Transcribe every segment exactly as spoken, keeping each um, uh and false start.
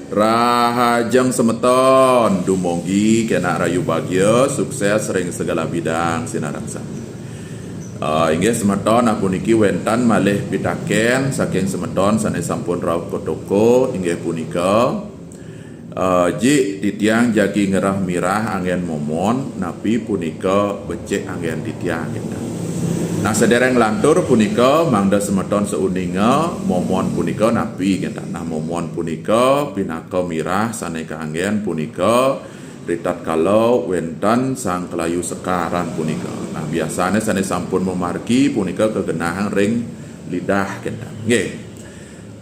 Rahajeng semeton, dumugi kenak rahayu bagia, sukses ring segala bidang sinareng sami. Eh, inggih semeton, apuniki wenten malih pitaken saking semeton sane sampun rauh ka toko, inggih punika, eh, jik titiang jagi ngerah mirah anggen momon, napi punika becik anggen titiang, kenten. Nah, sedereng lantur punika, mangda semeton sauninga, momon punika napi, kenten. Nah, momon punika pinaka mirah sane kanggen punika ritatkala wenten Sang Kelayu Sekaran punika. Nah, biasane sane sampun mamargi punika kagenahang ring lidah, kenten. Nggih.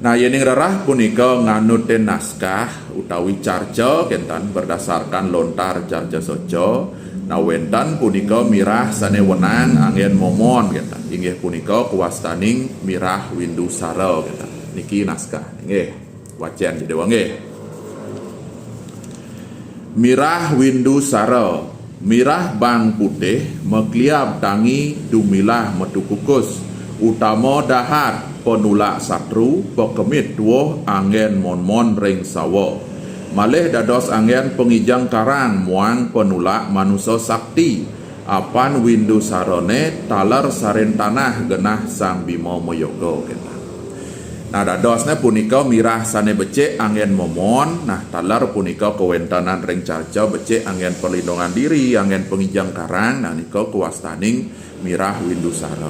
Nah, yening rerah punika nganutin naskah utawi carca, kenten, berdasarkan lontar carca soca. Nah, wenten punika mirah sane wenang anggen momon, kenten. Inggih punika kawastaning mirah windusara, kenten. Niki naskah, nggih. Wacen Dewa, nggih. Mirah windusara, mirah bang putih, makliab tangi, dumilah metu kukus, utama dahat, penulak satru, pakemit tuuh anggen monmon ring sawa. Malih dados anggen pangijeng karang muang penulak manusa sakti, apan windusarane taler sarin tanah genah Sang Bima Mayoga, kenten. Nah, dadosne punika mirah sane becik anggen momon, nah, taler punika kawentenan ring carca becik anggen perlindungan diri, anggen pangijeng karang, nah, nika kawastaning mirah windusara.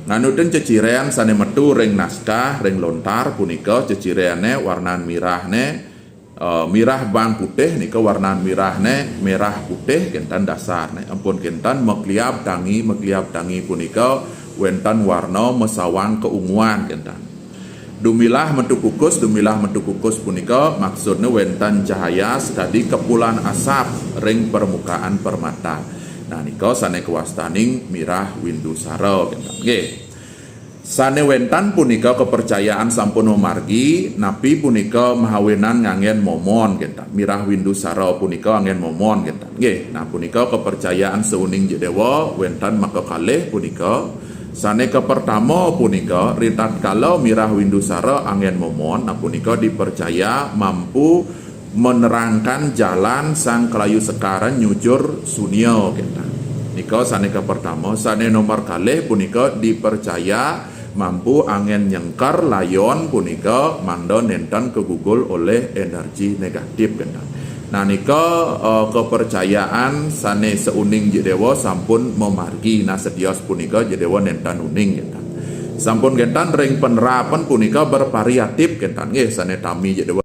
Nganutin ceciren sane metu ring naskah, ring lontar punika cecirene warnan mirahne, eh, mirah bang putih nika warnan mirahne merah putih, kenten, dasarne. Ampun kenten, makliab tangi, makliab tangi punika wenten warna masawang keunguan, kenten. Dumilah metu kukus, dumilah metu kukus punika maksudne wenten cahaya sakadi kepulan asap ring permukaan permata. Nah, nika sane kawastaning mirah windusara, kenten. Nggih. Sane wenten punika kepercayaan sampun mamargi, napi punika mahawinan nganggen momon, kenten. Mirah windusara punika anggen momon, kenten. Nggih, nah, punika kepercayaan sauning jik dewa, wenten makakalih punika. Sane kapertama punika, ritatkala mirah windusara anggen momon, nah, punika dipercaya mampu menerangkan jalan Sang Kelayu Sekaran nyujur sunia, kenten. Nika sane kapertama, sane nomor kalih punika dipercaya mampu anggen nyengker layon punika mangda nenten kagugul olih energi negatif, kenten. Nah, nika, eh, kepercayaan sane sauning jik dewa sampun mamargi. Nah, sedios punika jik dewa nenten uning, kenten. Sampun, kenten, ring penerapan punika bervariatif, kenten. Nggih, sane tami jik dewa